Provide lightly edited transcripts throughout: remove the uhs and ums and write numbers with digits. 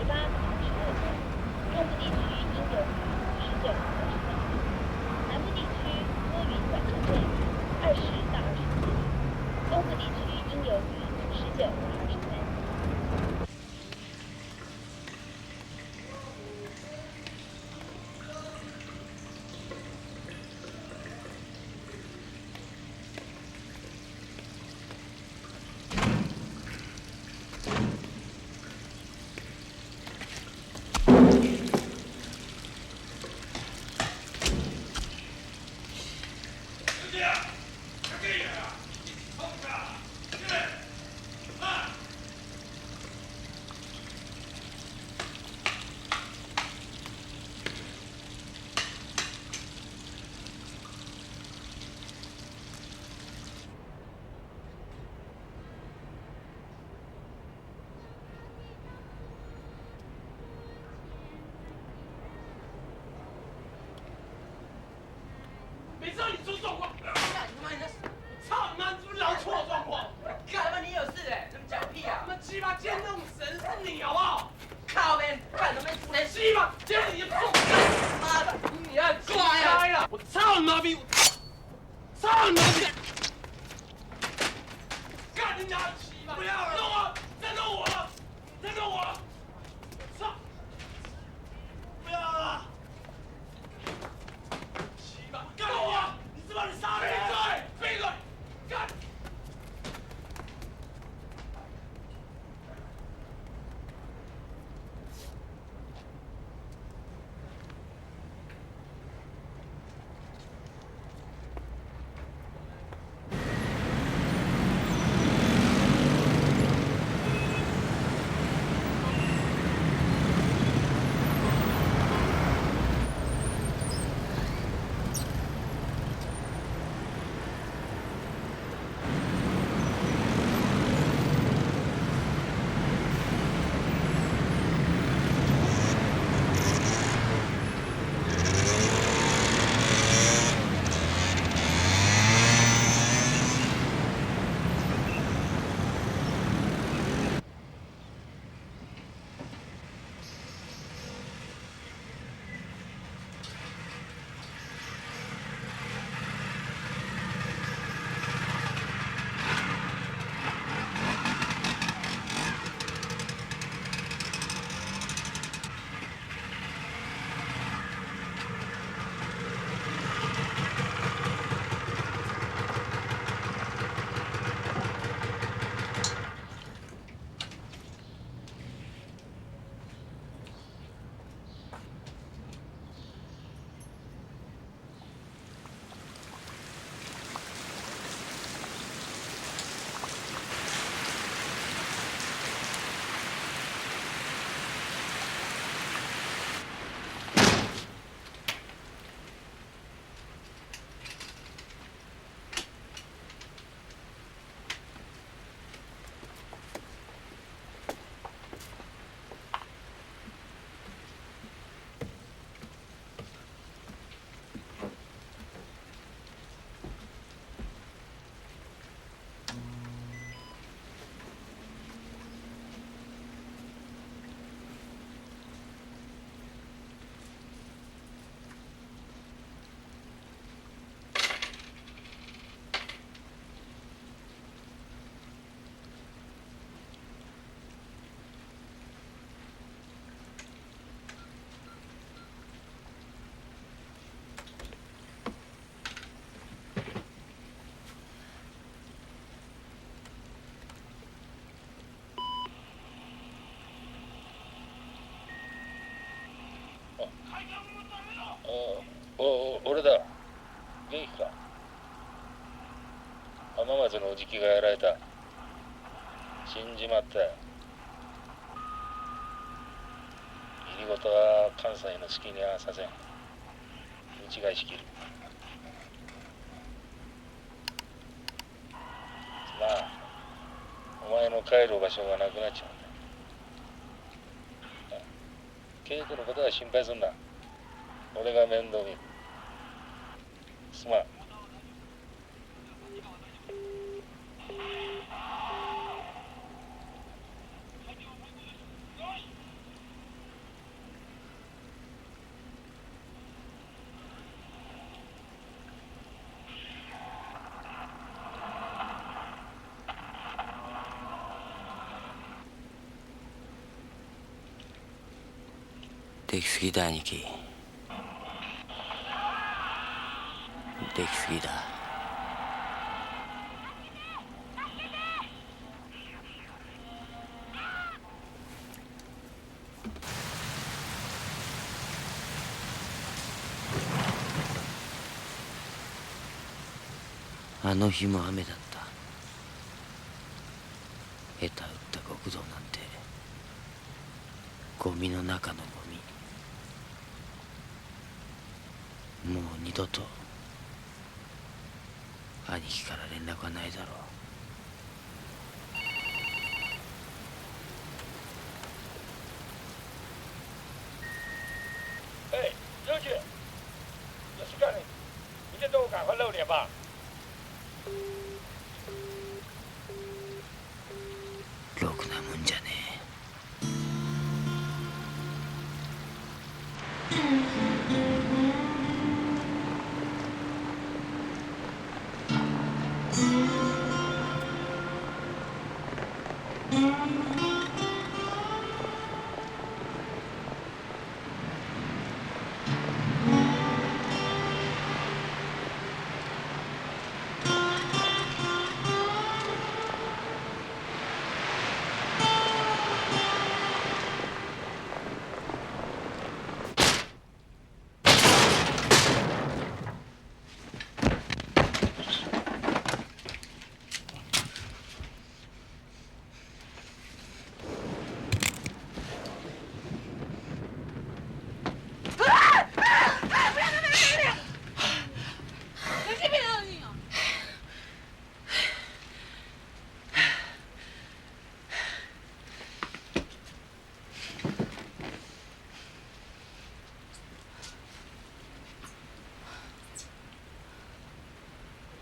18到22度；中部地區陰有雨，19到23度；南部地區多雲轉陣雨，20到24度；東部地區陰有雨，19到23度。沒知道你出狀況，幹你媽！你那，操你媽！你是不是撈錯狀況？幹嘛你有事哎？那麼講屁啊！他媽雞巴，今天弄死人是你好不好？靠北，幹他媽！我雞巴，今天你就做媽的！你要過來了！我操你媽逼！操你媽逼！幹你娘雞巴！不要弄我！再弄我！再弄我！操！不要了！雞巴！幹我！你知道你殺人！閉嘴！閉嘴！幹！おお、俺だ。元気か？浜松のおじきがやられた。死んじまったよ。入り事は関西の好きにはさせん。うちが仕切る。まあ、お前の帰る場所がなくなっちまうんだ。稽古のことは心配すんな。俺が面倒見る。すまん。できすぎだ、兄貴。できすぎだ。あの日も雨だった。下手打った極道なんて、ゴミの中のゴミ。もう二度と兄貴から連絡はないだろう。哎，刘姐，有事干你，明天中午赶快露脸吧。ろくなもんじゃねえ。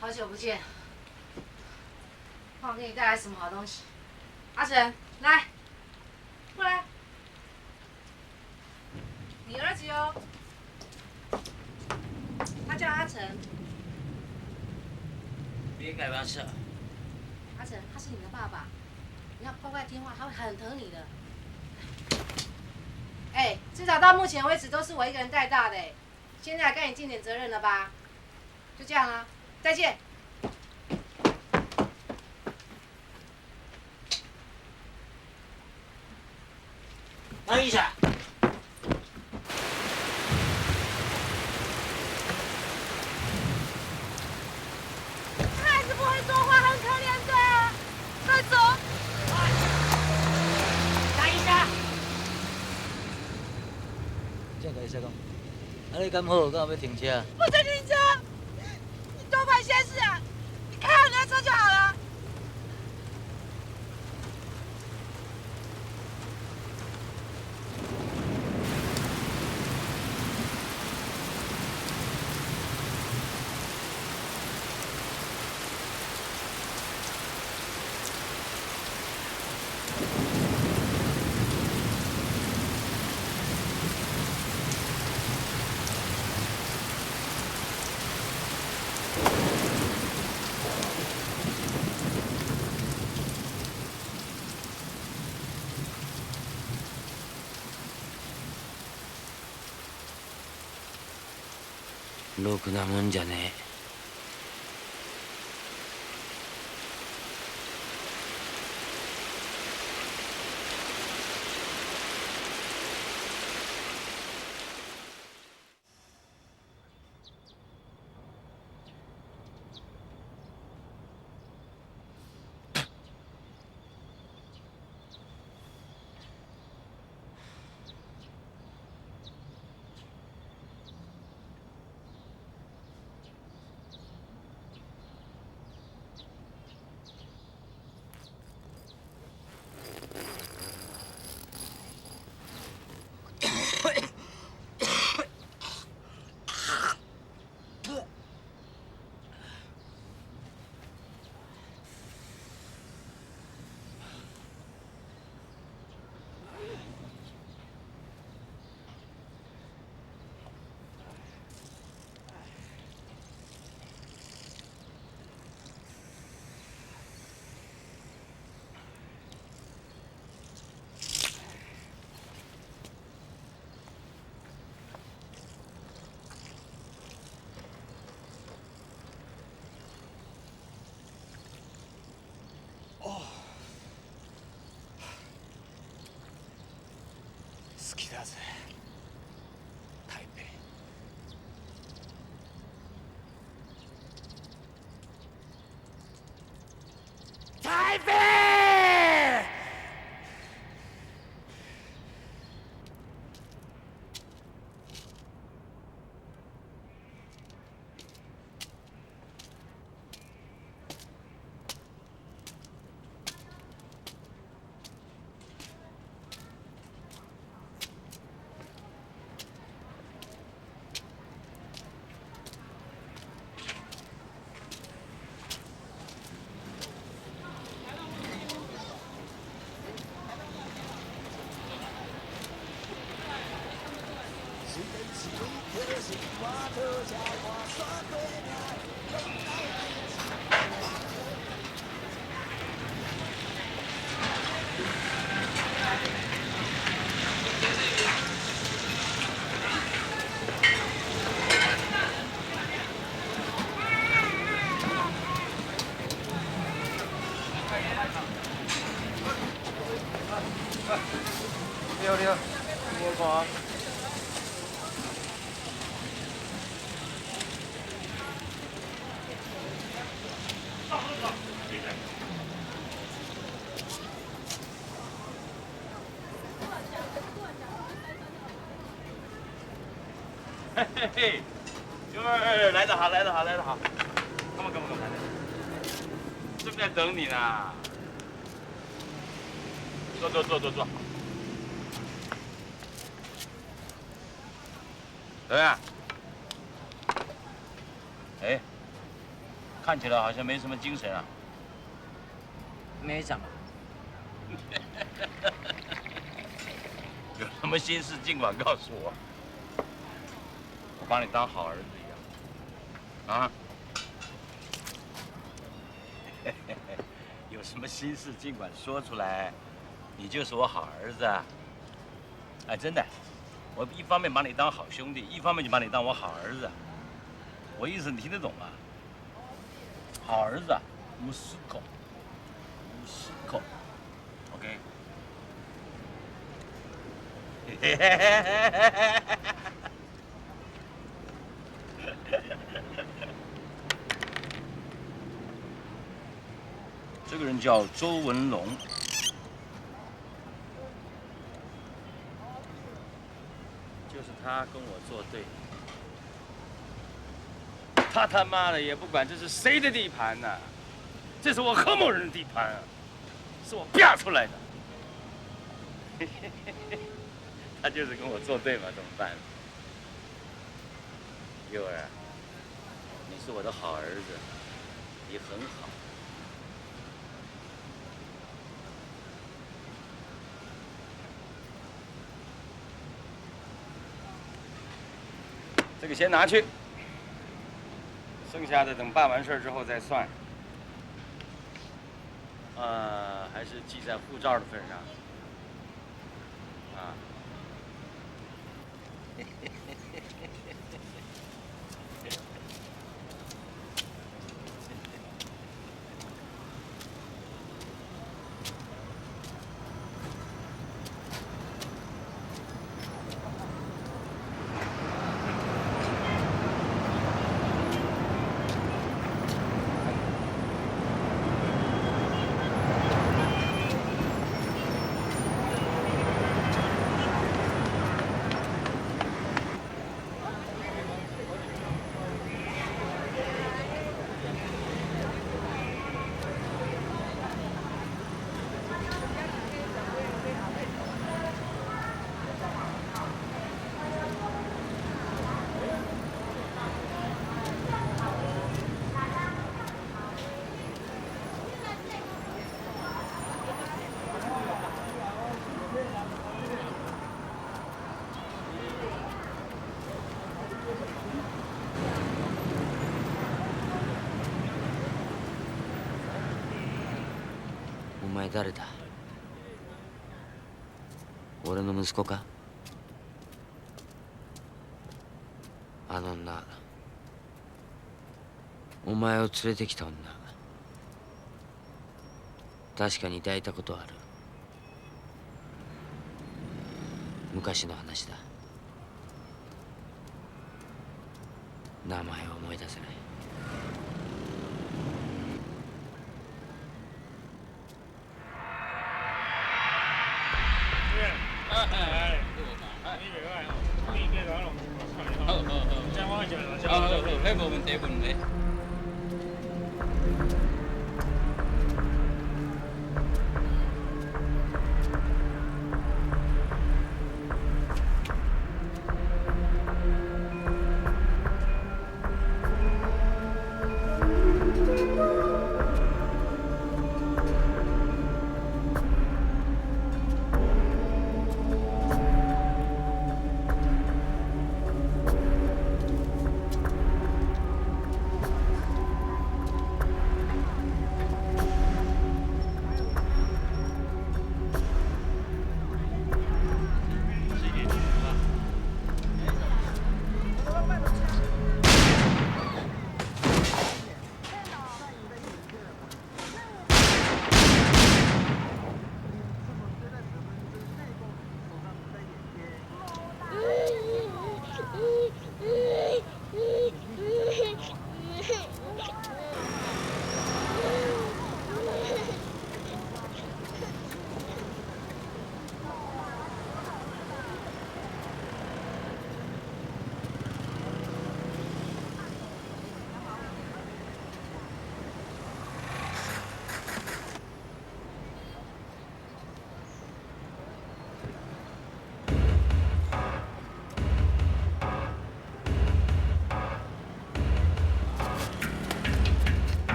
好久不见，看我给你带来什么好东西。阿成，来，过来，你儿子哦，他叫阿成。别开玩笑。阿成，他是你的爸爸，你要乖乖听话，他会很疼你的。哎，至少到目前为止都是我一个人带大的，现在该你尽点责任了吧？就这样啊。再见。等一下。孩子不会说话，很可怜的。快走！等一下。这样医生讲，啊你敢好，敢有欲停车？不准停车！你多管闲事啊！你开好你的车就好了。ろくなもんじゃねえ。好きだぜ、台北。台北！你好，你好，我看。嘿嘿嘿，兄儿来得好，来得好，来得好，come on，come on，come on，正在等你呢。坐坐坐坐坐。怎么样？哎，看起来好像没什么精神啊。没怎么。有什么心事尽管告诉我，我把你当好儿子一样。啊？有什么心事尽管说出来，你就是我好儿子。哎，真的，我一方面把你当好兄弟，一方面就把你当我好儿子。我意思你听得懂吗？好儿子，息子，息子，OK。这个人叫周文龙，就是他跟我作对，他他妈的也不管这是谁的地盘呐，这是我何某人的地盘啊，是我啪出来的。他就是跟我作对嘛，怎么办？幼儿，你是我的好儿子，你很好。这个先拿去，剩下的等办完事儿之后再算。还是记在护照的份上。啊。お前誰だ？俺の息子か？あの女、お前を連れてきた女、確かに抱いたことある。昔の話だ。名前を思い出せない。好好好，彼無問題，無問題。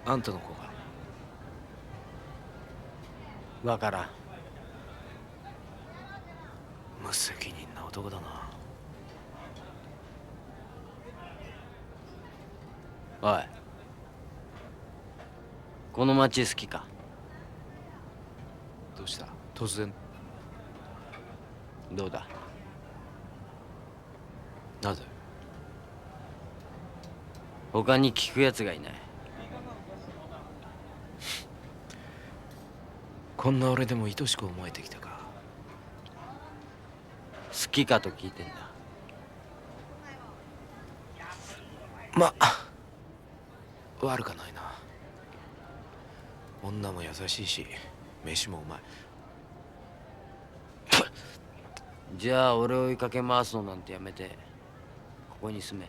あんたの子か？わからん。無責任な男だな。おい、この町好きか？どうした突然。どうだ？なぜ？他に聞くやつがいない。こんな俺でも愛しく思えてきたか。好きかと聞いてんだ。まあ悪かないな。女も優しいし飯もうまい。じゃあ俺を追いかけ回すのなんてやめて、ここに住め。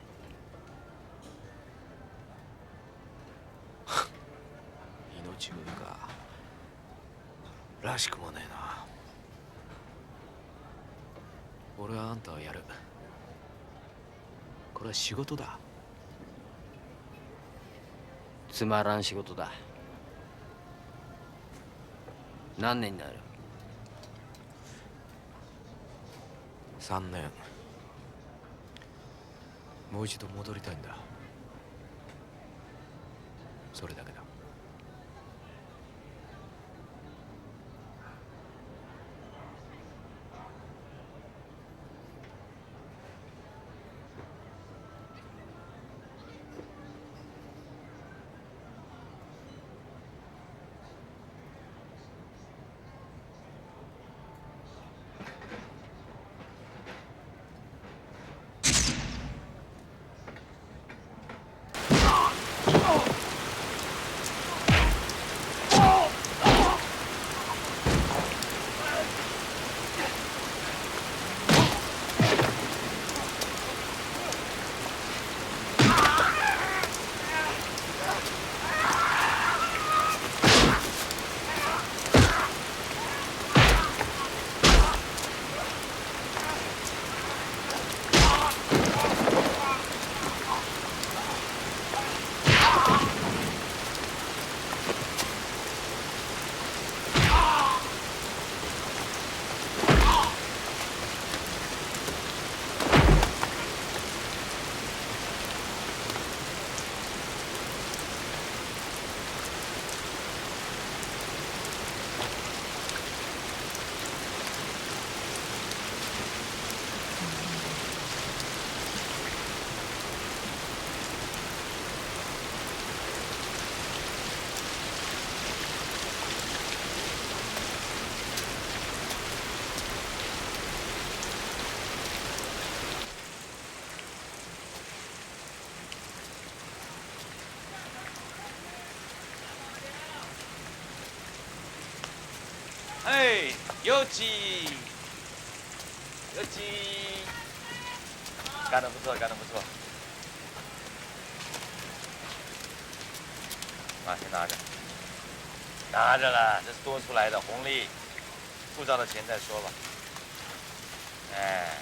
命乞いか。らしくもねえな。俺はあんたをやる。これは仕事だ。つまらん仕事だ。何年になる？ 3年。もう一度戻りたいんだ。それだけだ。哎，有鸡，有鸡，干得不错，干得不错。啊，先拿着，拿着了，这是多出来的红利，护照的钱再说吧。哎，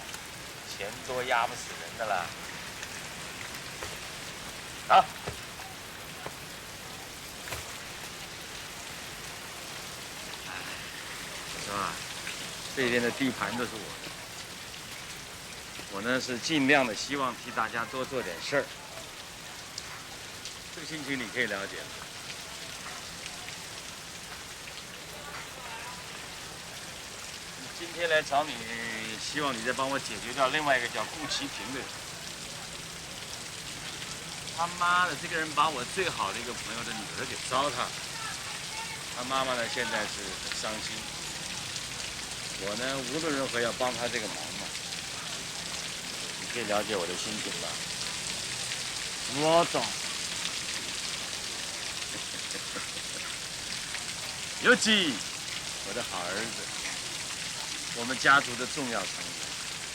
钱多压不死人的啦。好。是吧？这边的地盘都是我的，我呢是尽量的希望替大家多做点事儿，这个心情你可以了解。今天来找你，希望你再帮我解决掉另外一个叫顾其平的人。他妈的，这个人把我最好的一个朋友的女儿给糟蹋了，他妈妈呢现在是很伤心。我呢，无论如何要帮他这个忙嘛。你可以了解我的心情吧？我懂。尤其我的好儿子，我们家族的重要成员，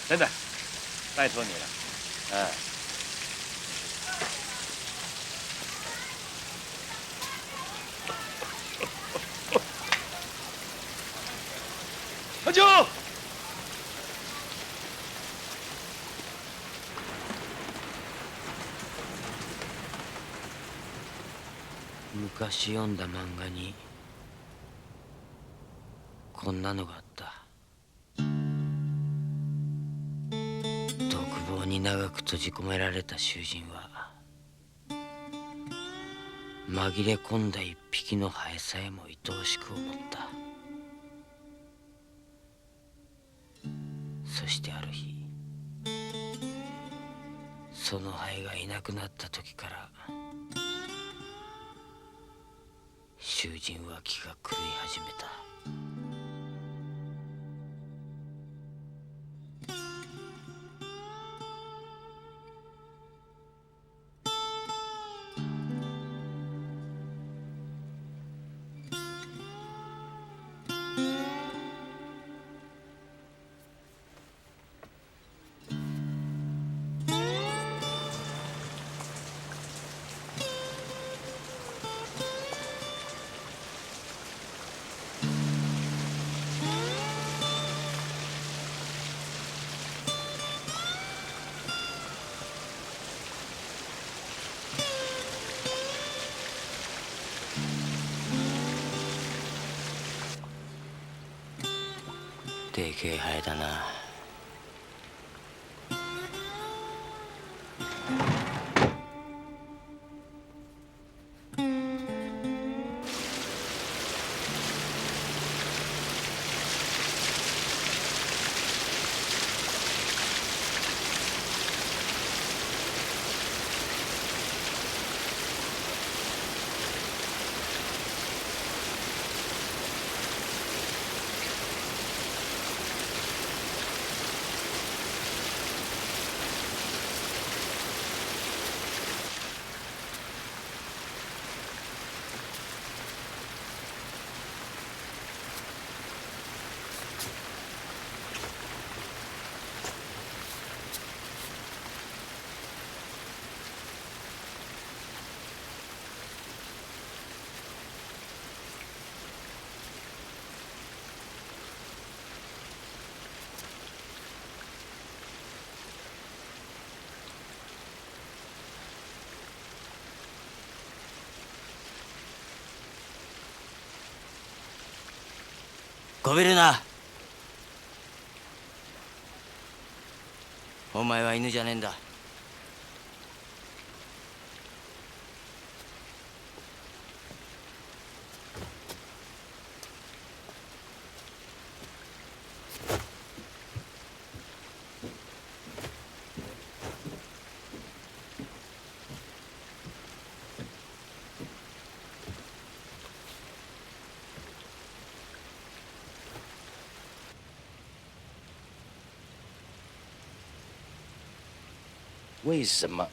真的，拜托你了，哎。喝酒。昔読んだ漫画にこんなのがあった。独房に長く閉じ込められた囚人は紛れ込んだ一匹のハエさえも愛おしく思った。そしてある日、そのハエがいなくなった時から囚人は気が狂い始めた。でけえハエだな。こびるな。お前は犬じゃねえんだ。为什么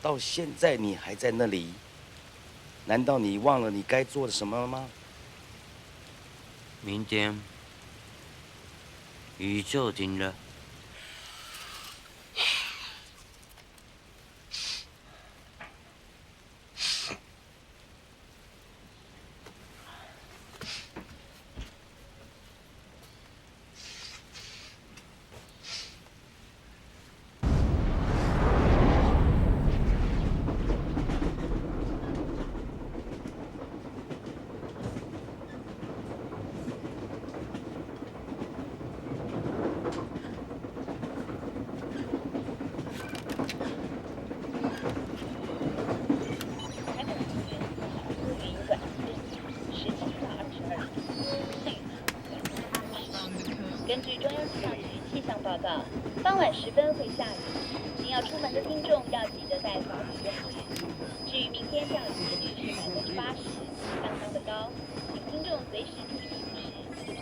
到现在你还在那里？难道你忘了你该做的什么了吗？明天雨就停了。台北平原多云转阵雨，17到22度，雨。根据中央气象局气象报告，傍晚时分会下雨，请要出门的听众要记得带防雨用具。至于明天降雨几率是80%，相当的高，请听众随时注意雨势。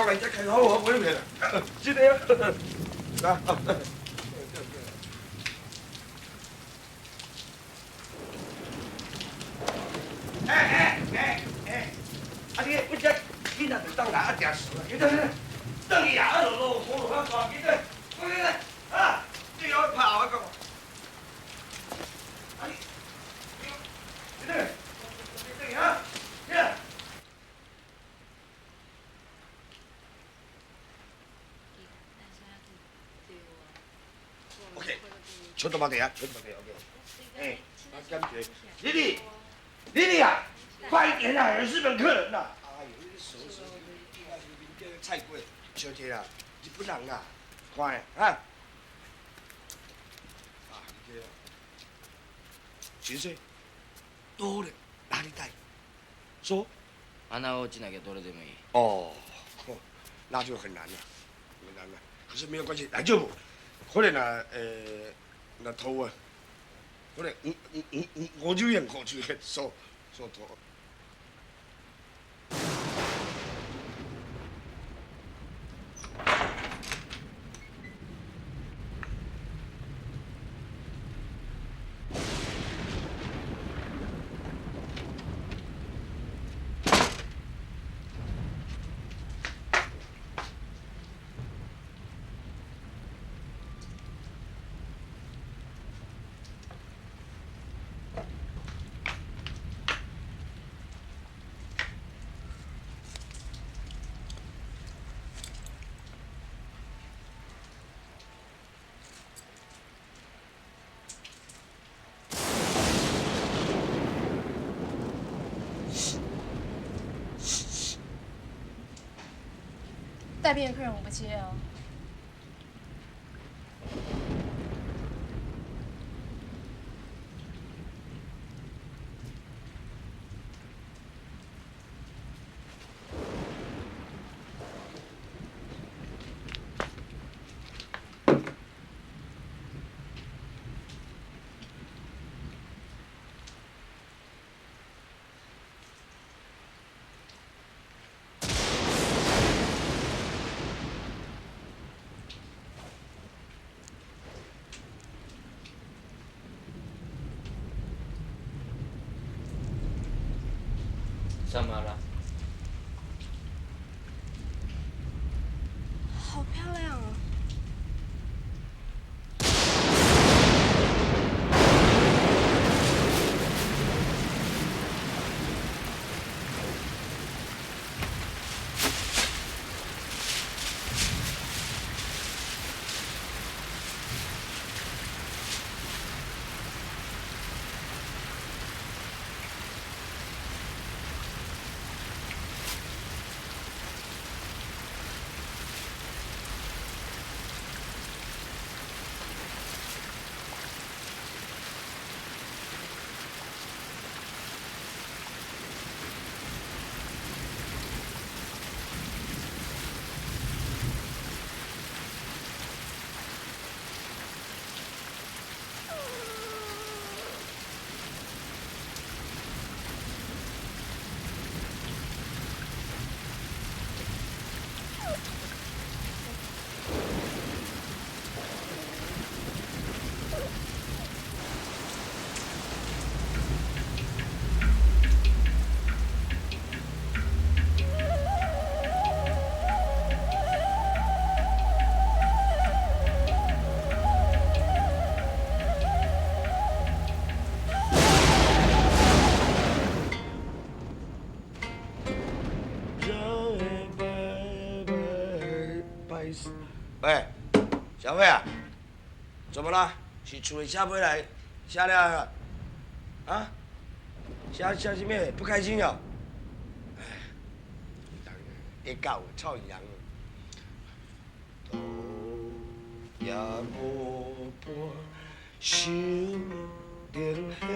来遮开好，我无你骗啦。真的啊，来。哎哎哎哎，啊你，我这囡仔就当来啊，定熟啊，紧转，转去啊，啊落雨落较大，紧转，快紧转，啊，你后拍我讲。啊你，紧转，转去啊，起来。OK，全都冇得啊，全都冇得 OK。哎，感觉，丽丽，丽丽啊，快一点啊，有日本客人呐！哎呦，你手手面叫菜粿，小姐啦，日本人啦，看啊，啊，你这，先生，多了哪里带？说。穴落ちなきゃどれでもいい。哦，那就很難了，很難了。可是沒有關係，大丈夫。可能啊，那頭啊，可能五五五五50円50円，そうそうと。带兵的客人我不接哦。怎么了？好漂亮啊！喂，小慧啊，怎么了？是厝里写批来写了啊？写写啥物？不开心哦？哎，会狗臭羊，也无伴守灯下，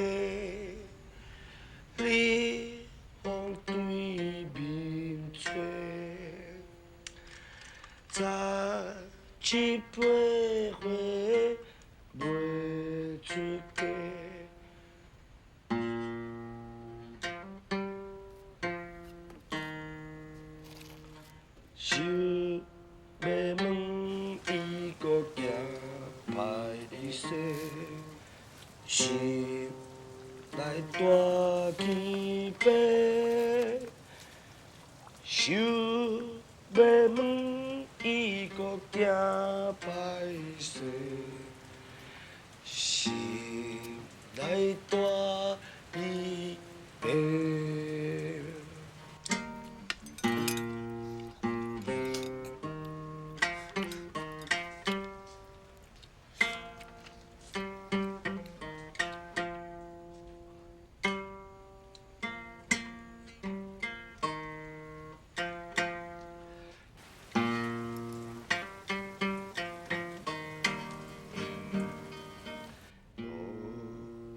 你风对面吹，十七八岁袂出嫁。想想欲问伊阁惊歹势，心内大悲悲。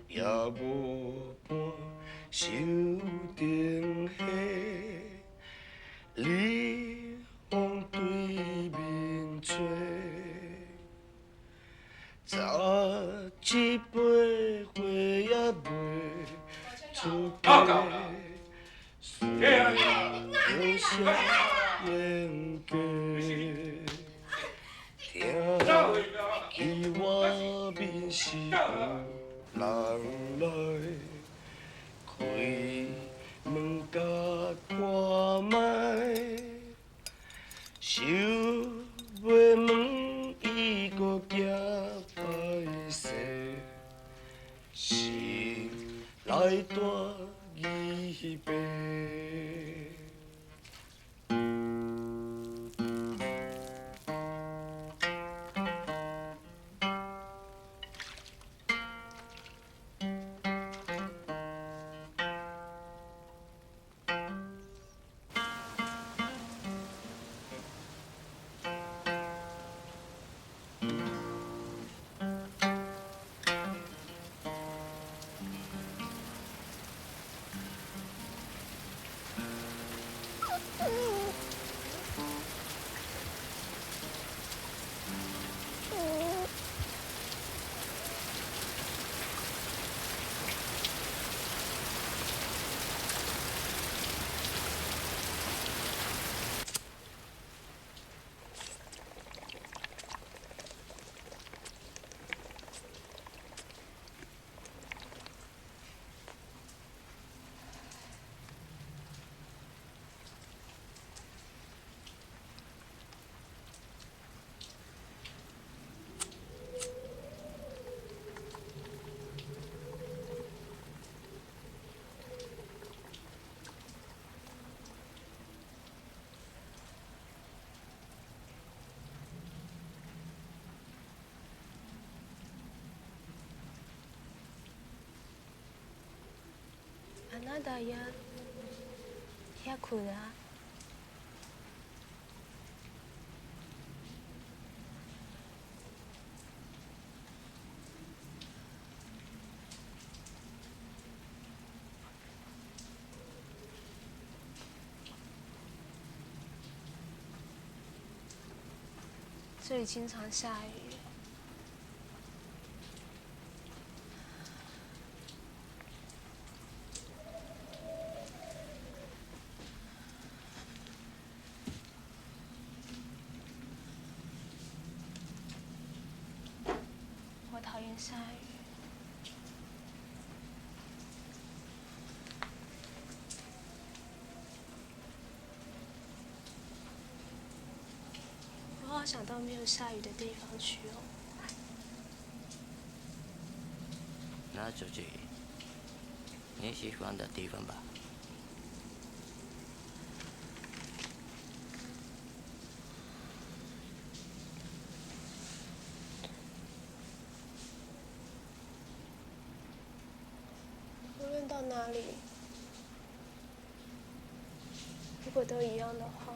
也无伴守灯下，日风对面吹，早一杯花也袂出嫁，岁月写演过，听伊外面是有人来开门共看觅，想欲问伊阁惊歹势，心内大疑白。あなたや遐困啊？这里经常下雨。我讨厌下雨。我好想到没有下雨的地方去哦。那就去你喜欢的地方吧。无论到哪里，如果都一样的话，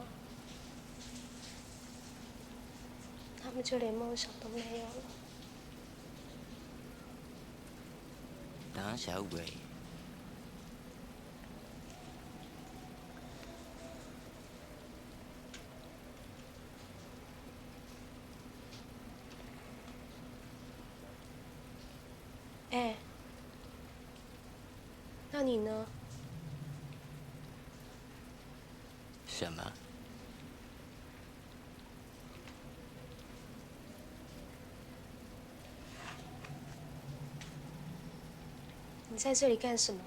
他们就连梦想都没有了。胆小鬼。哎，那你呢？什么？你在这里干什么？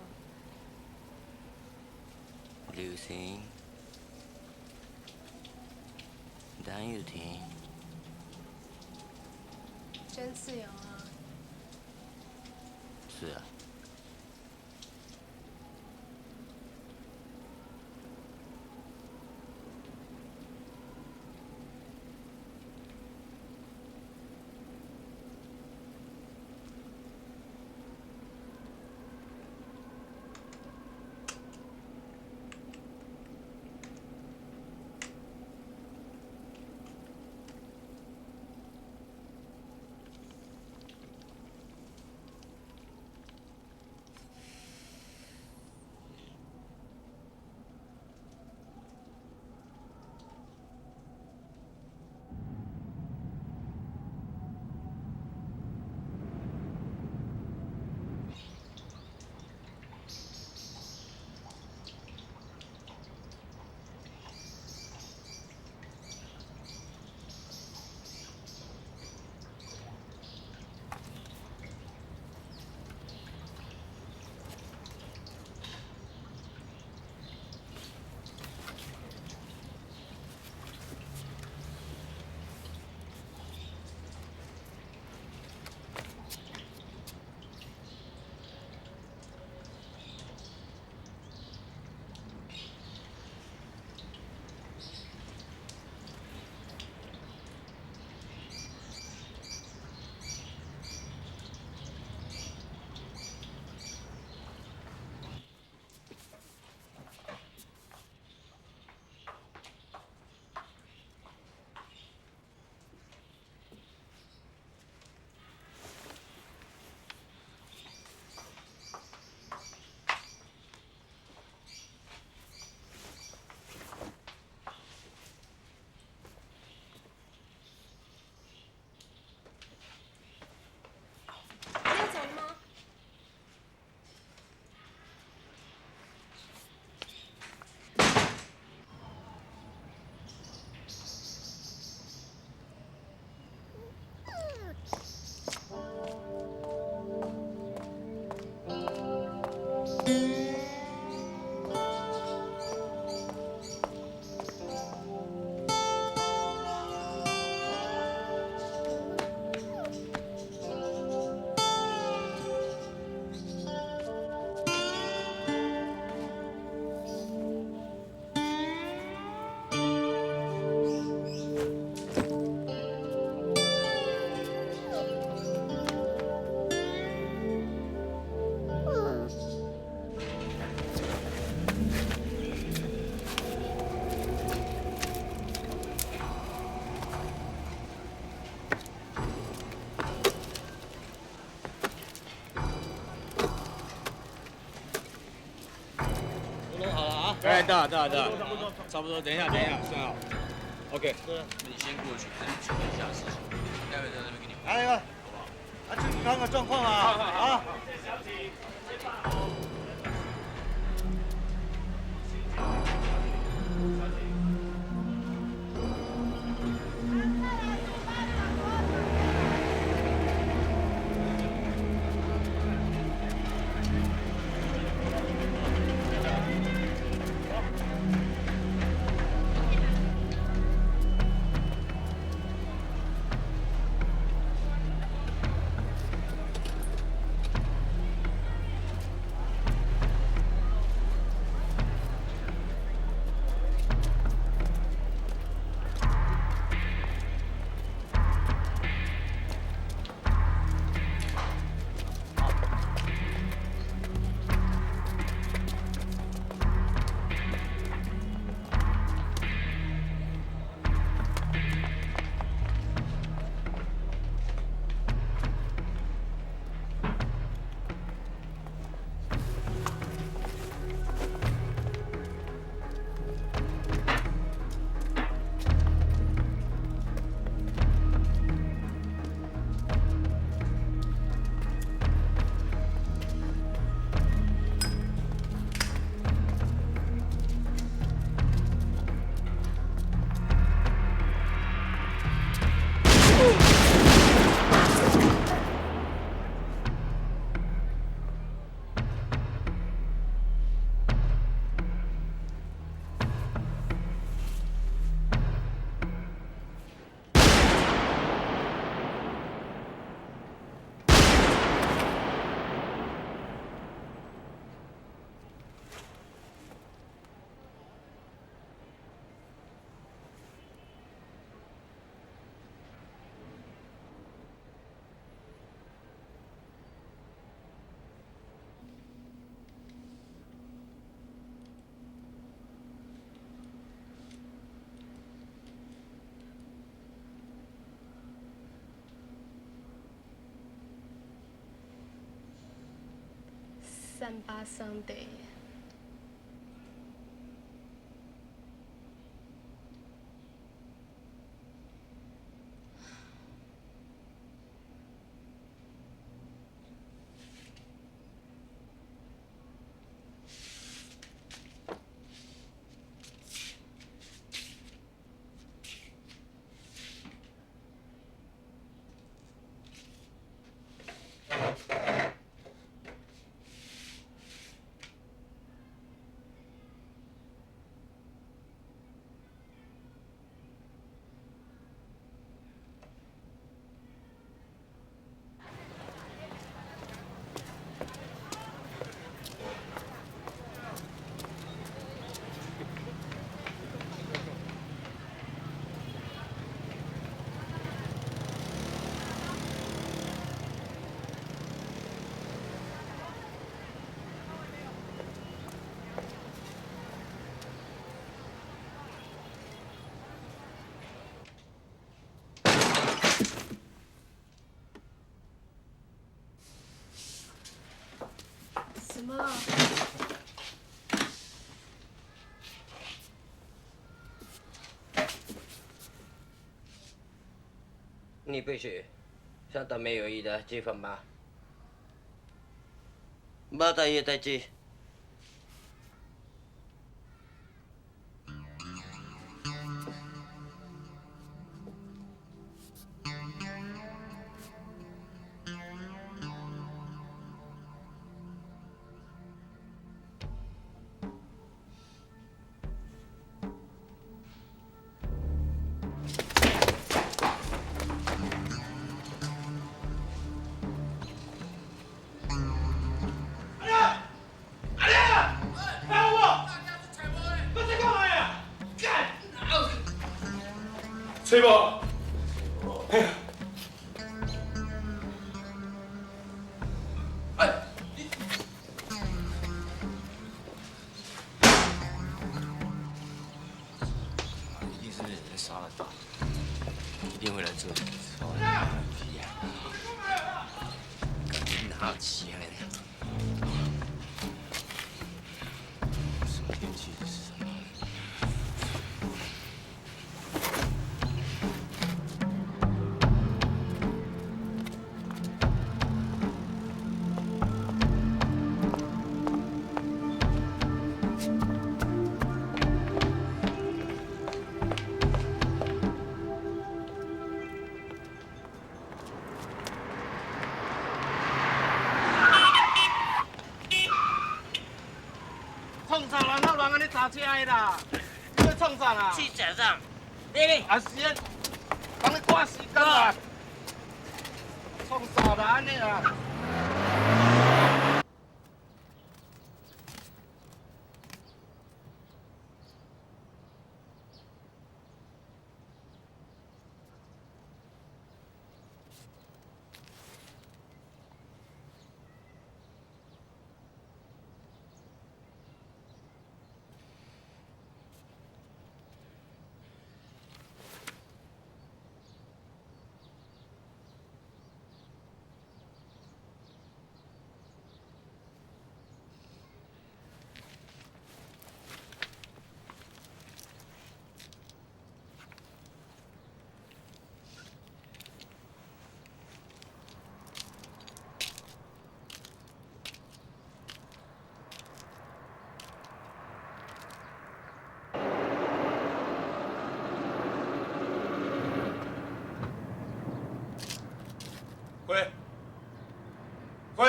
旅行。陈又廷。真自由啊！是啊。你要走了嗎？哎，大大大，差不多，等一下，等一下，算好。OK。那你先过去，跟处理一下事情，待會在那邊跟你。來來，啊，去看看狀況啊！啊。38 Sunday。什么？你不是想到没有意的地方吗？また家たち。吹无？哎，你，一定是那人杀了他，一定会来这里。操你屁啊！赶紧拿起来！什么天气？这是？创啥啦？哪有人按呢砸车的啦？你咧创啥啦？去食啥？你咧？啊是啊，帮你赶时间啦。创啥啦？按呢啦？回，回，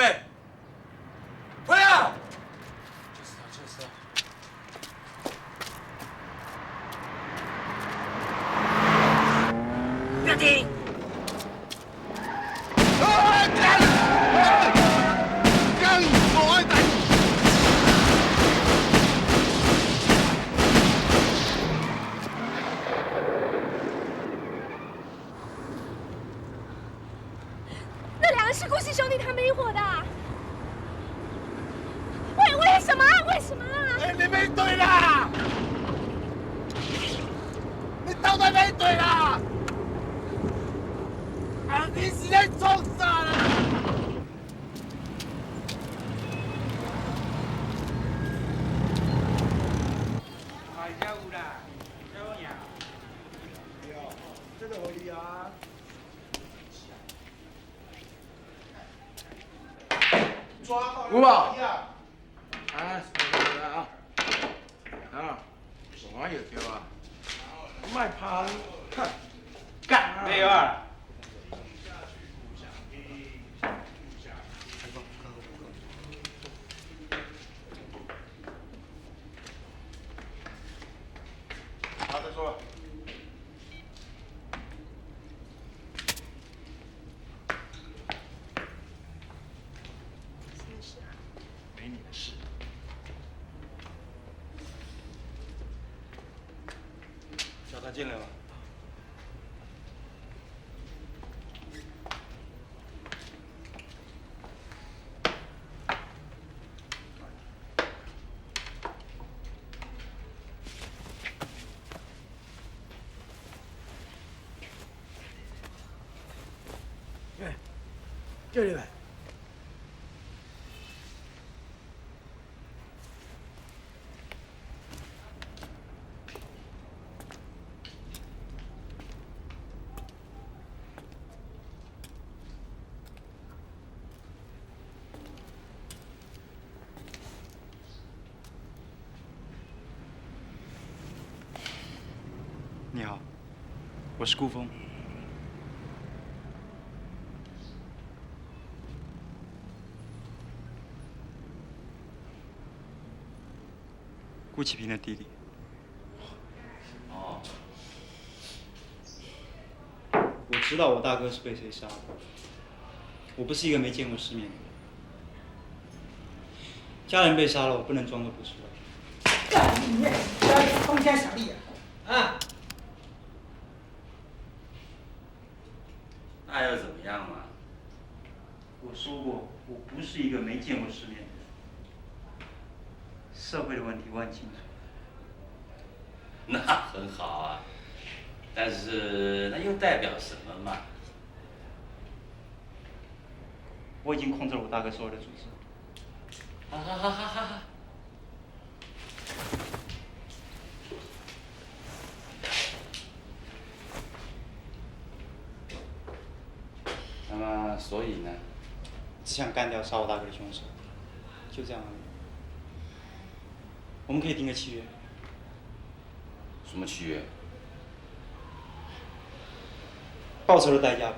回啊！就是他，就是他。不要停！啊！干！干！我爱打。那两个是顾氏兄弟他们一伙的。为什么？为什么啊？哎，你没对啦！你到底没对啦？啊！你是咧创啥啦？有啦，这好赢。对，这个予伊啊。有无？啊，来啊，啊，我又对啊，莫拍，看，干，没有啊。好，再说了。什么事啊？没你的事。叫他进来吧。这里来。你好，我是顾峰。顾启平的弟弟。哦。我知道我大哥是被谁杀的。我不是一个没见过世面的人。家人被杀了，我不能装作不知道。干你娘！讲啥啥你啊？啊？那又怎么样嘛？我说过，我不是一个没见过世面的人。社会的问题我很清楚。那很好啊，但是那又代表什么嘛？我已经控制了我大哥所有的组织。好好好好好好。那么，所以呢？只想干掉杀我大哥的凶手，就这样而已。我们可以定个契约。什么契约？报仇的代价吧。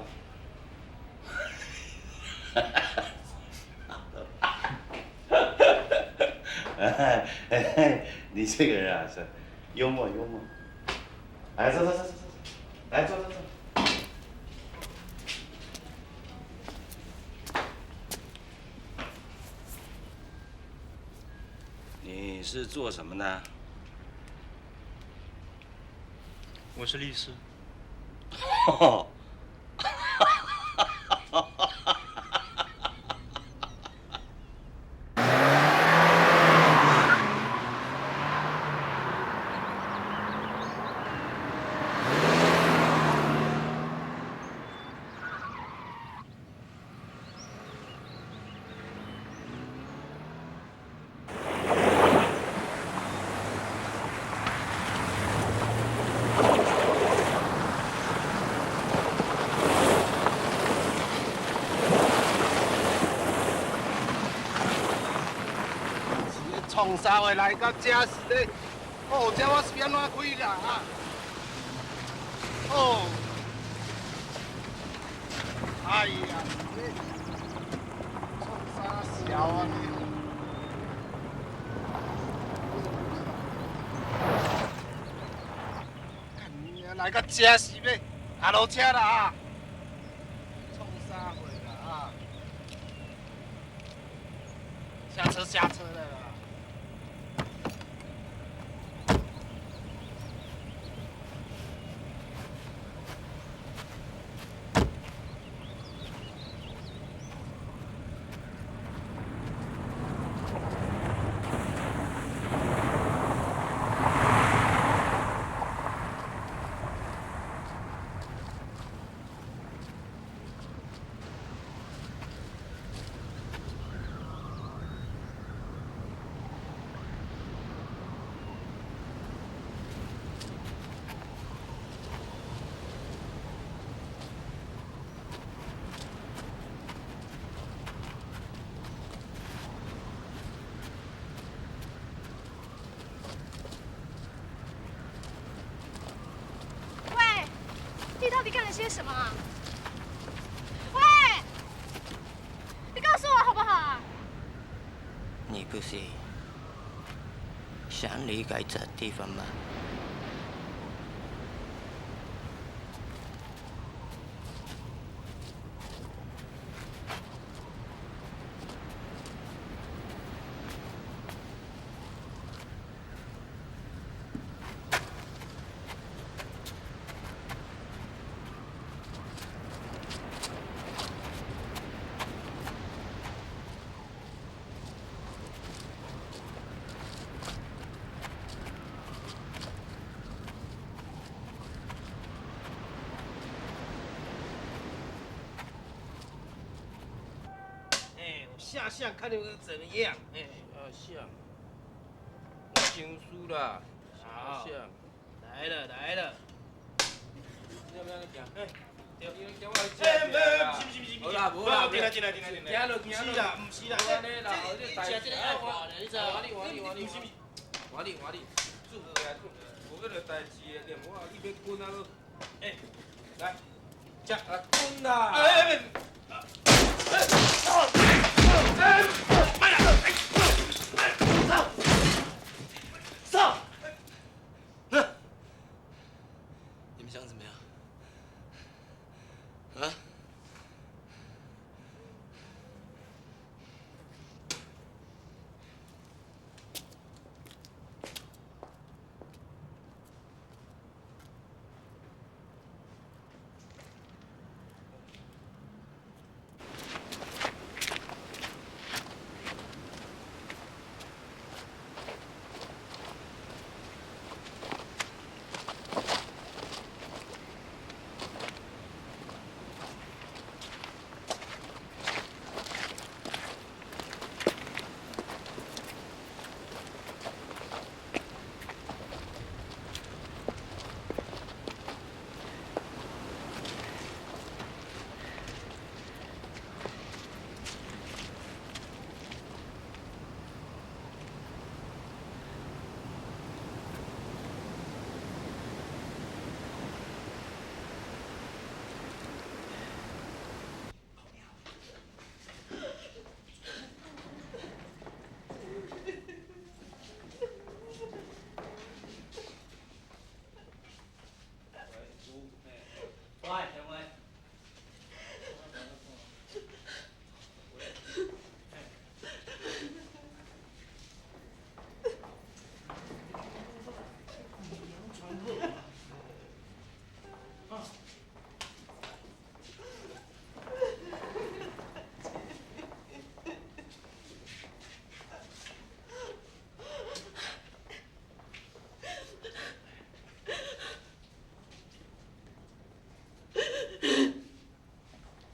哎，你这个人啊是幽默幽默。来，坐坐坐坐坐，来坐坐坐。你是做什么的？我是律师。创啥货来到这是咧？哦，这我是欲按怎开啦啊？哦，哎呀，这创啥潲啊你？干你娘来到这是欲下落车啦啊！创啥货啦啊？下车下车了啦！些什么啊？喂，你告诉我好不好啊？你不是想离开这地方吗？下相看你们怎么样？哎，下相，我想输啦。好下相，来了来了。你要不要行？哎，对，哎，不是不是不是，好啦，无啦，进来进来进来进来。行落不是啦，不是啦，这这你吃这个爱看咧，你知我你我你我你不是我你我你，做好来做，无迄个代志的，对无啊？你要滚啊？哎，来，吃啊滚啦！哎哎哎，哎，慢点，哎，走，走，你们想怎么样？啊？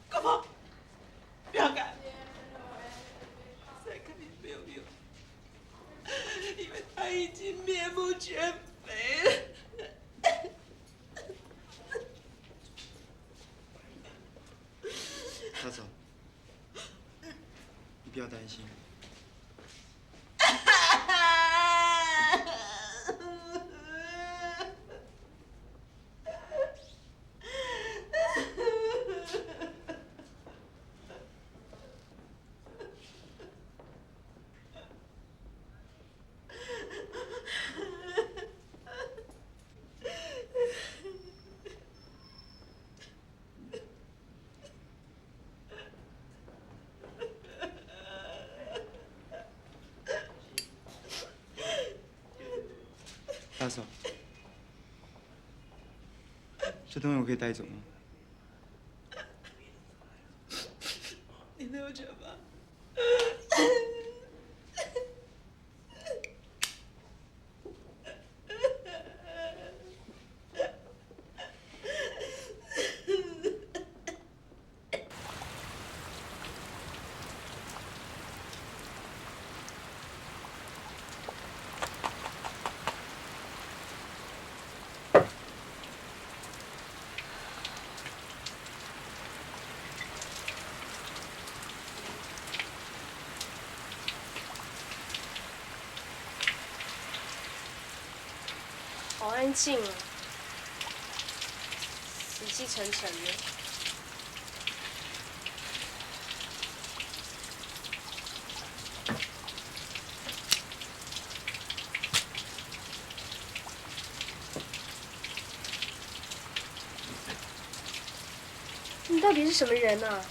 国宝，不要干，再看也没有用，因为他已经面目全非了。大嫂，你不要担心。大嫂，这东西我可以带走吗？你留着吧。好安静啊，死气沉沉的。你到底是什么人啊？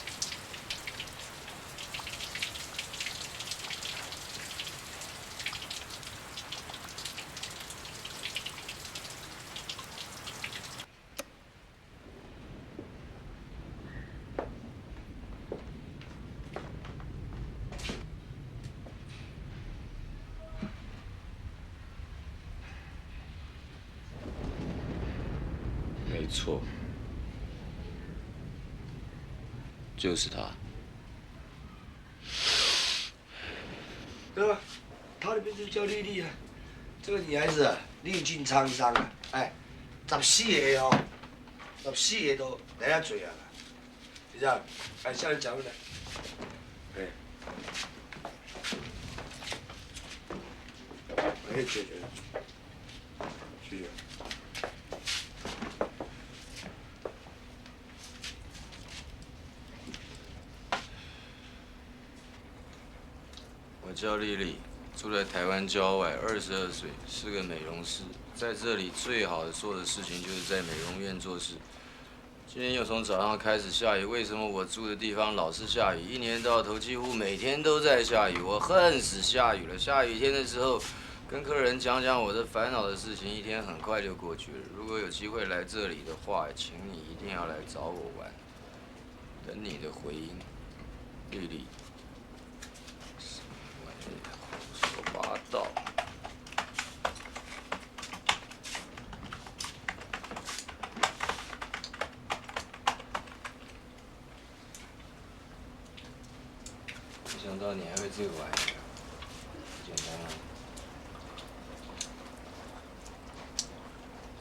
没错，就是他。对吧？她的名字叫丽丽啊，这个女孩子啊，历尽沧桑啊，哎，十四个哦，14个都来遐做啊，是这样。哎，下来讲来。哎，哎，姐姐，谢谢。我叫丽丽，住在台湾郊外，22岁，是个美容师。在这里最好的做的事情就是在美容院做事。今天又从早上开始下雨，为什么我住的地方老是下雨？一年到头几乎每天都在下雨，我恨死下雨了。下雨天的时候，跟客人讲讲我的烦恼的事情，一天很快就过去了。如果有机会来这里的话，请你一定要来找我玩。等你的回音，丽丽。胡说八道！没想到你还会这个玩意儿，不简单啊！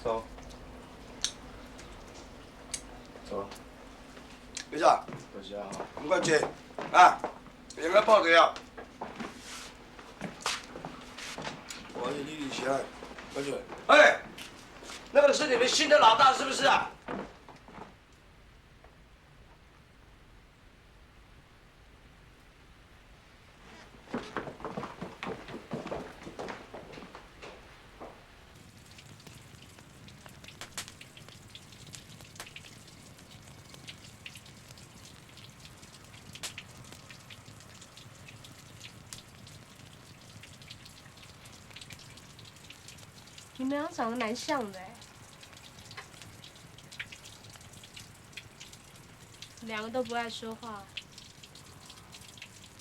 走，走。没事。多谢啊。唔该谢，啊，两个报给啊。我是丽丽姐，快去。哎，那个是你们新的老大是不是啊？你们俩长得蛮像的哎，两个都不爱说话。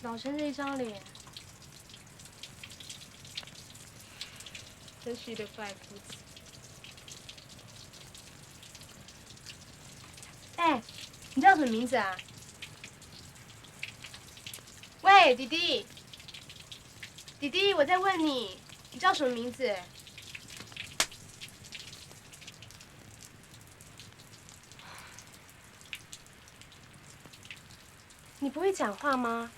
老陈这一张脸，真是一对怪夫子。哎，你叫什么名字啊？喂，弟弟，弟弟，我在问你，你叫什么名字？你不会讲话吗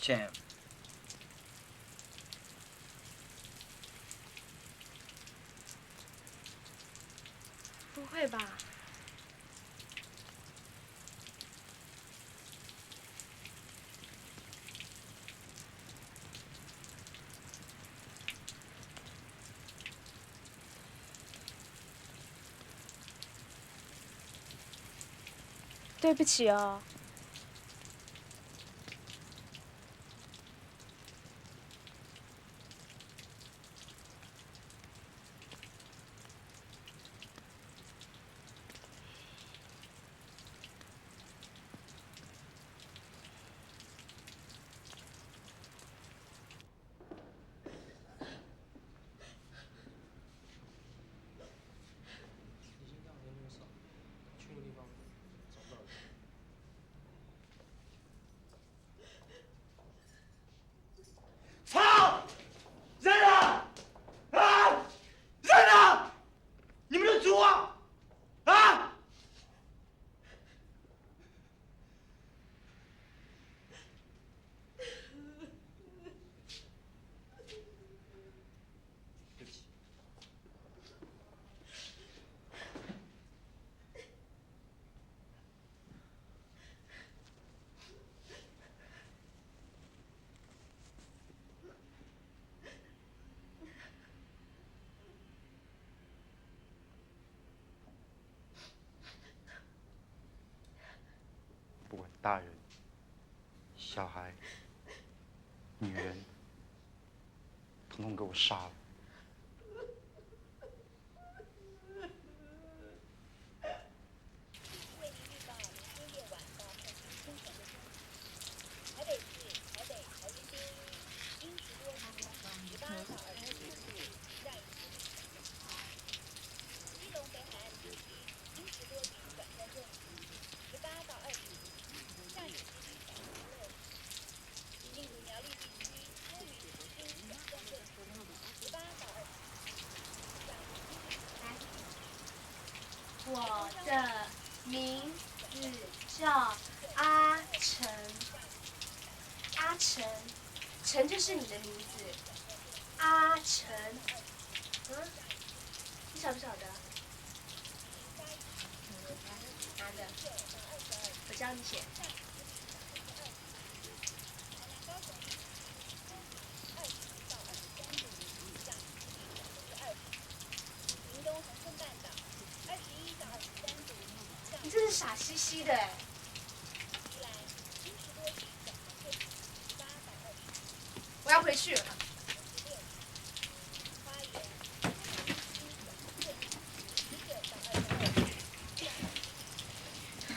？Champ。不会吧？对不起哦。大人、小孩、女人，统统给我杀了。我的名字叫阿成，阿成，成就是你的名字，阿成，嗯，你晓不晓得？拿着，我教你写。你真是傻兮兮的哎！我要回去了。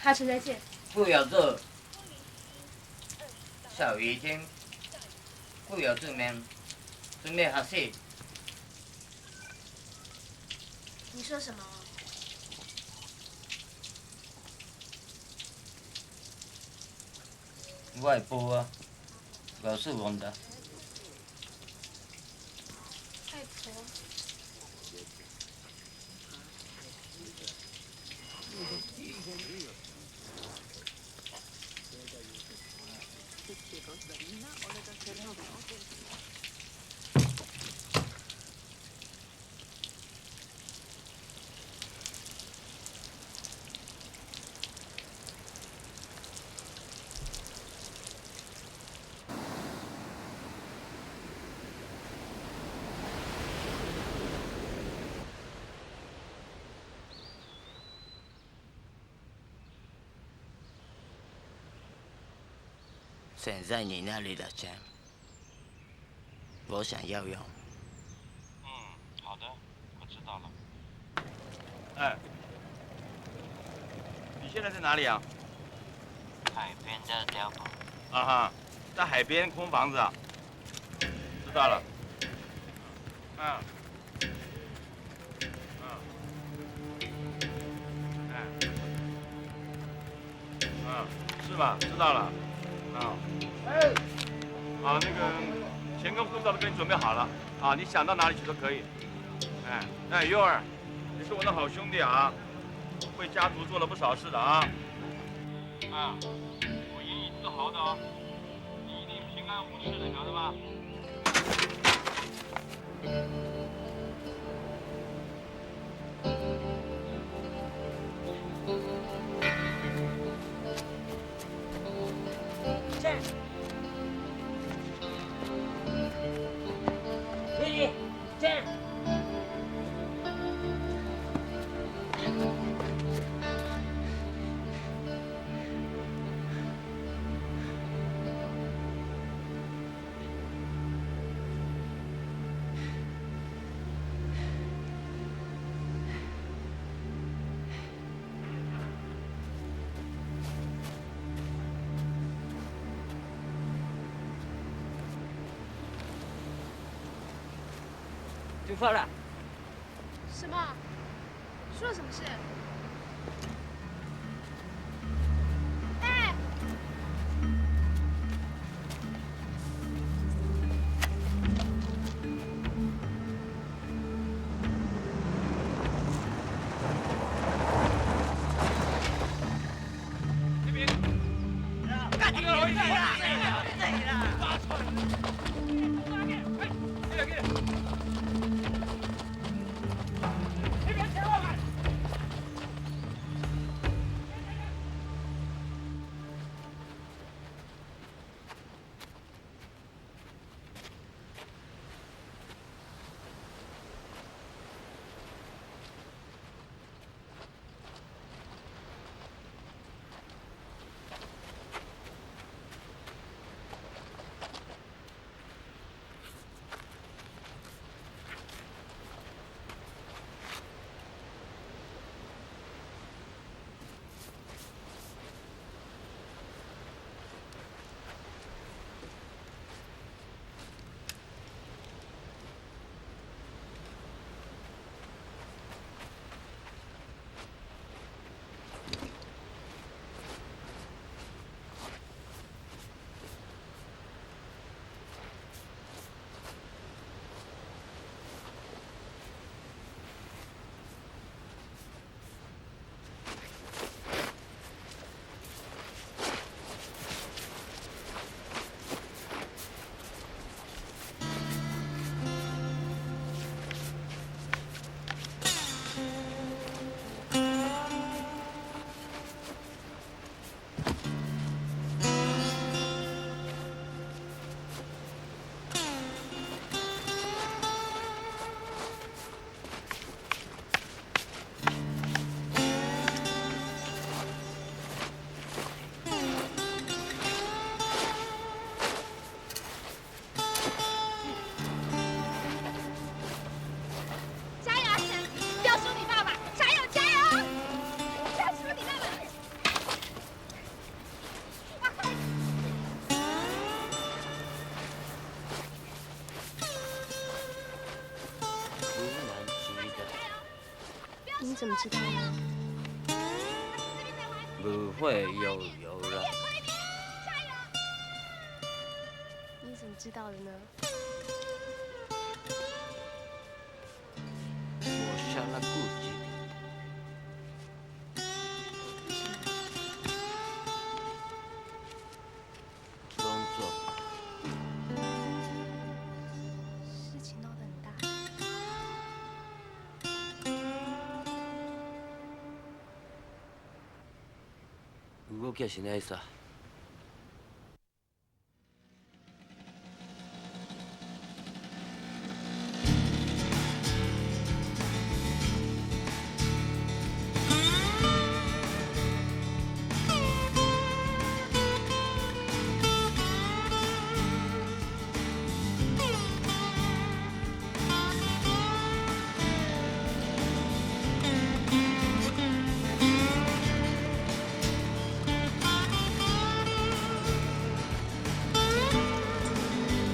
阿成，再见。不要走，小雨天，不要出面，准备学习。你说什么？我会报啊，老师问的。外婆。现在你那里的钱，我想要用。嗯，好的，我知道了。哎，你现在在哪里啊？海边的碉堡。啊哈，在海边空房子啊。知道了。嗯。嗯。哎。嗯，是吧？知道了。啊，哎，啊，那个钱跟护照都给你准备好了，啊，你想到哪里去都可以。哎，哎，优儿，你是我的好兄弟啊，为家族做了不少事的啊。啊，我引以自豪的哦，你一定平安无事的，晓得吧？出发了。什么？出了什么事？哎！这边。干你个！对啦！你怎么知道的？不会有有了。你怎么知道的呢？我下了估计。工作。事情闹得很大。動きはしないさ。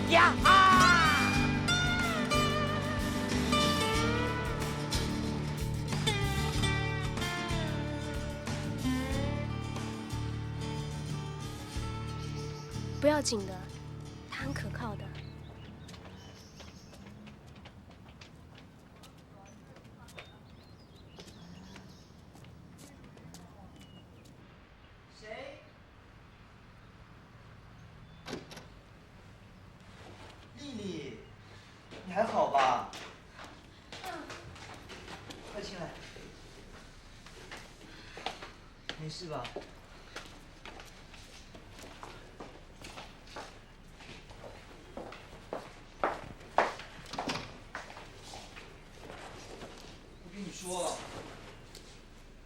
呀啊！不要紧的，他很可靠的。谁？丽丽，你还好吧？快进来。没事吧？我跟你说，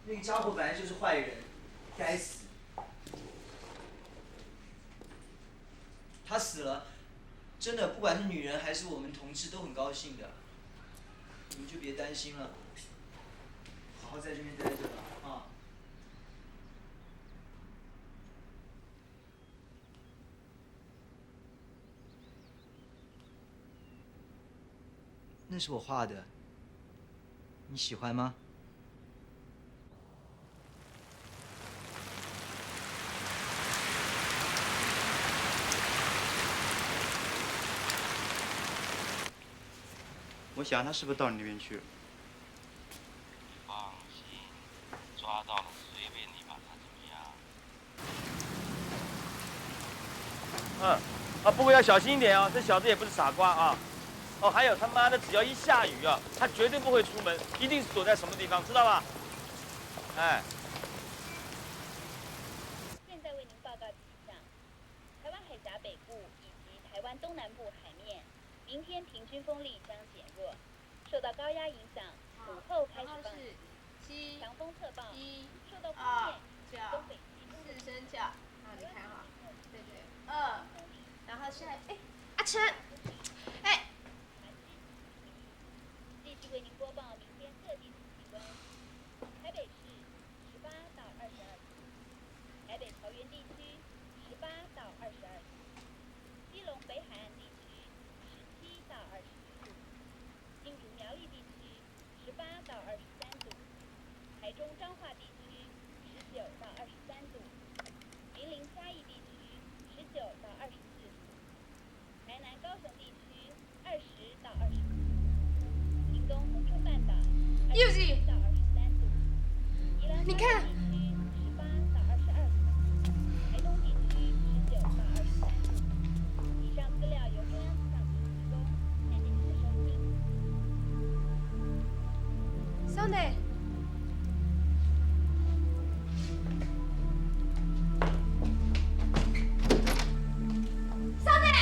那个家伙本来就是坏人，该死。他死了，真的，不管是女人还是我们同志都很高兴的。你们就别担心了，好好在这边待着吧，啊。那是我画的，你喜欢吗？我想他是不是到你那边去了？放心，抓到了随便你把他怎么样。嗯，啊，不过要小心一点哦，这小子也不是傻瓜啊。哦，还有他妈的，只要一下雨啊，他绝对不会出门，一定是躲在什么地方，知道吧？哎。现在为您报告气象：台湾海峡北部以及台湾东南部海面，明天平均风力将减弱，受到高压影响，午后开始放七强风测报，受到二东九北季风四声叫，好，你看哈，对对，二，然后现在哎，阿成，哎，继续为您播报明天各地的气温：台北市18到22度，台北桃园地区18到22度，基隆北海岸地区17到21度，新竹苗栗地区18到23度，台中彰化地区19到23度，云林嘉义地区19到24度，台南高雄地区20到20度。屏东恒春半岛柚子20到23度，宜兰你看地区18到22度，台东地区19到23度。以上资料由中央气象局提供，谢谢您的收听。 Sunday。Sunday。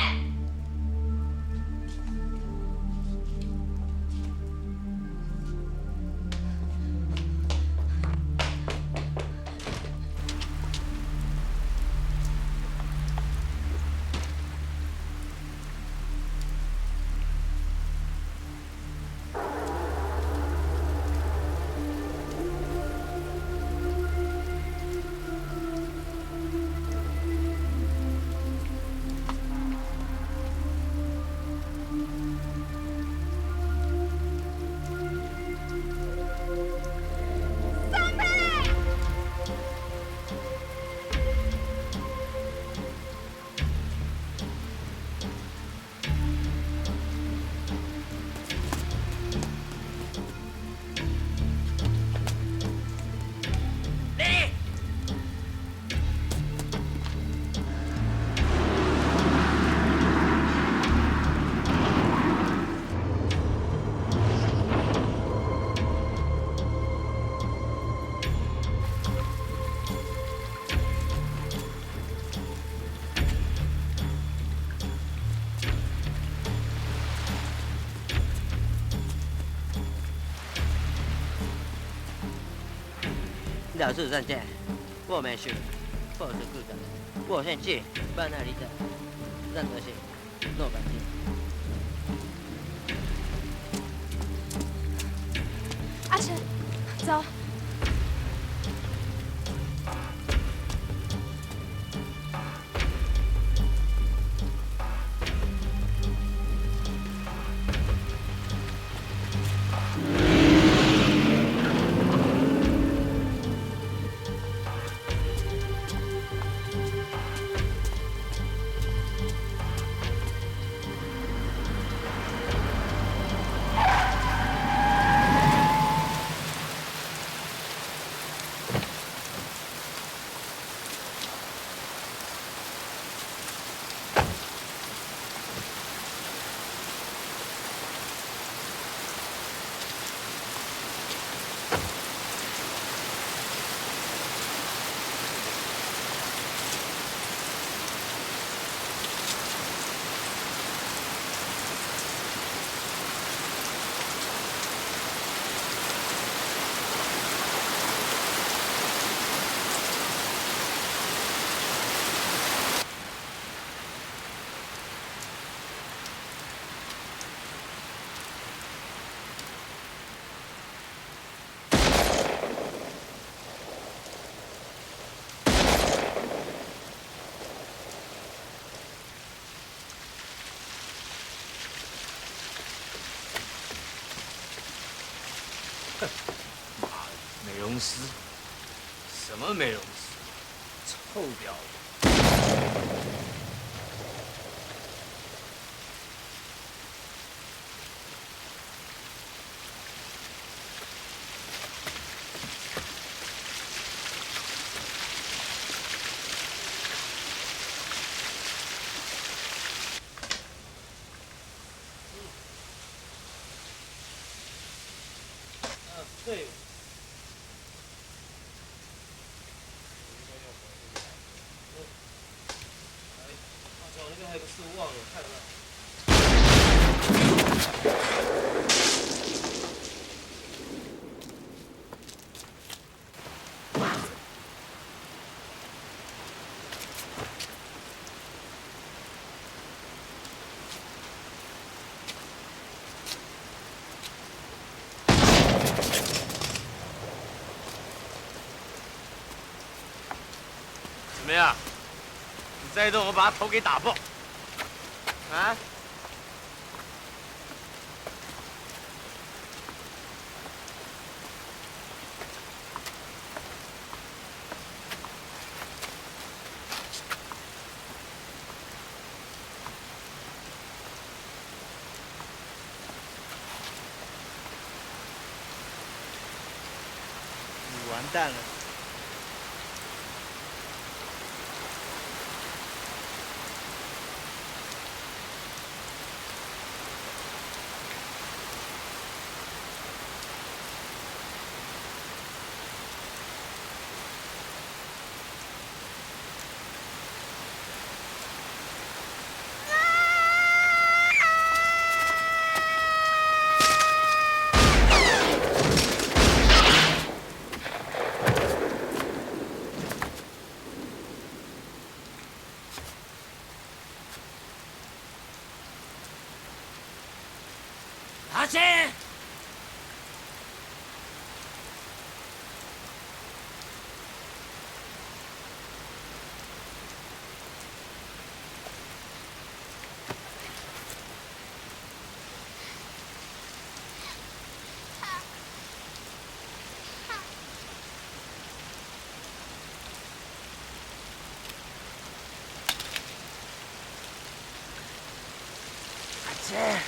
导处站长，我名是报社局长，我姓谢，办那里的，咱就是老板娘。阿成，走。妈的，美容师？什么美容师？臭婊子！对。哎，我操，那边还有个事忘了，看看。怎么样？你再动，我把他头给打爆！啊？你完蛋了！阿成。阿成。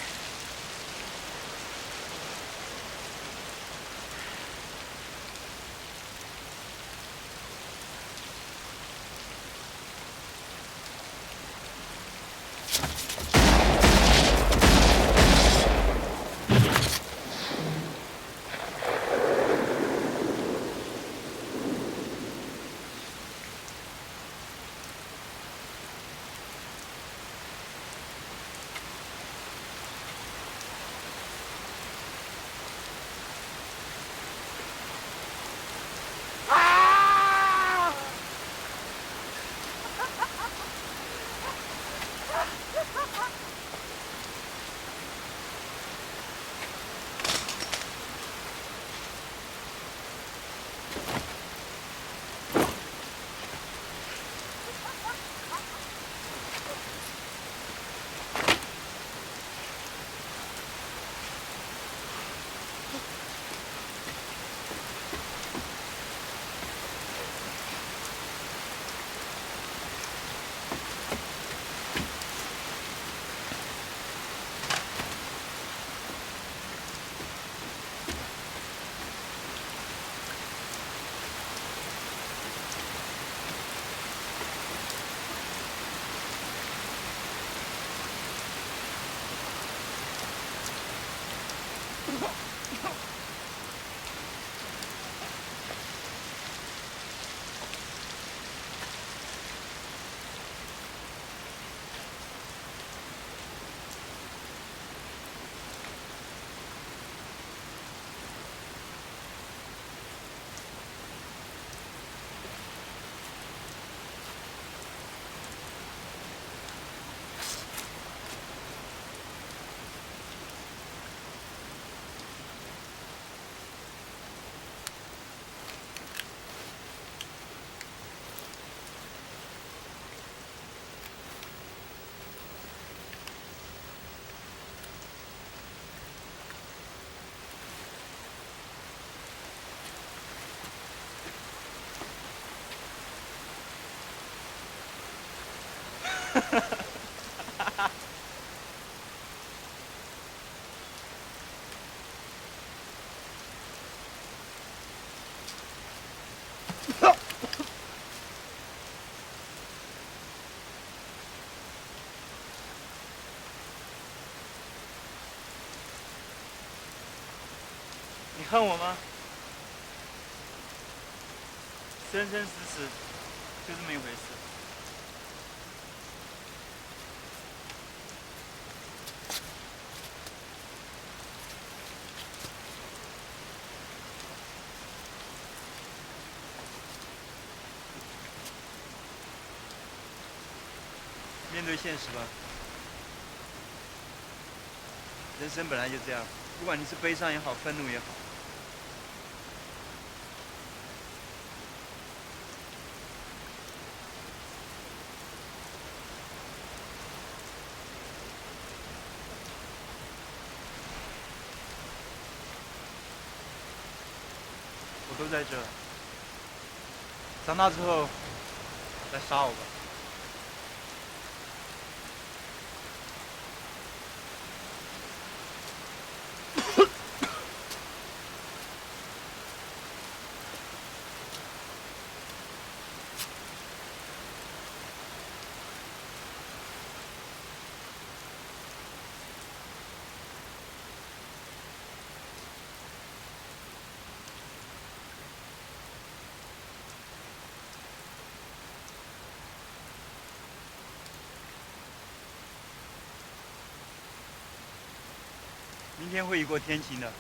你恨我吗？生生死死，就这么一回事。面对现实吧，人生本来就这样，不管你是悲伤也好，愤怒也好。我都在这。长大之后，来杀我吧。明天会雨过天晴的。